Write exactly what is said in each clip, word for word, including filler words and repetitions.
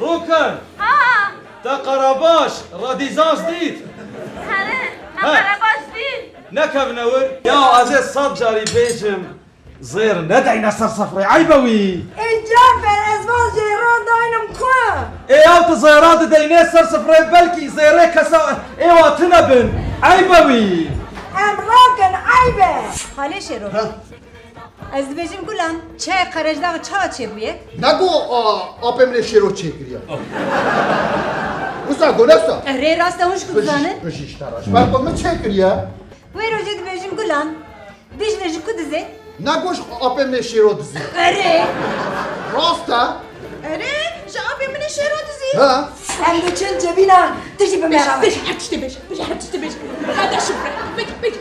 Roken! Ha! Te Qarabaş, Radîzans dît? Here, me Ha. Qarabaş dît. Nekevne wir? Ya ez ê sed carî bêjim, zêr nedeyne ser sifrê, eyb e wî. Ê Cafer, ez van zêran daynim xwe. Ê ew tu zêra dideyne ser sifrê, belkî zêrê kesa ê wa tune bin. Eyb e wî. Em rakin, eyb e. Halê Şêro. Ha? Ez dibêjim Gulan, çiyayê Qerejdax çawa çêbûye? Nego a, apê min ê Şêro çêkiriye. Wisa go ne wisa? Erê, rast e, hûn jî ku dizanin. Bijî, bijî ji te re. Ji ber ku min çêkiriye. Wê rojê dibêjim Gulan, Dîcle ji ku dizê? Nego ji apê min ê Şêro dizî. Erê. Rast e. Erê, ji apê min ê Şêro dizî. Ha? Em diçin civînan, tu jî bi me Bêje, re. Bêje, her tiştê bêje, bêje, her tiştê bêje. Hede şifre, bêje, bêje.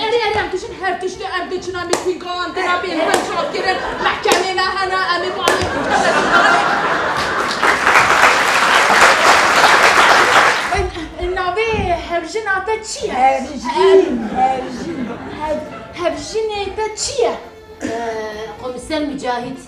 Erê, erê, em diçin her tiştê, em diçin, em ê pîngan, dina bê, her çav kirin, mehkemê me hene, em ê balê. Navê hevjina te çi ye? Hevjin, hevjin, hev- Hevjinê te çi ye? Ee, Komiser Mücahit.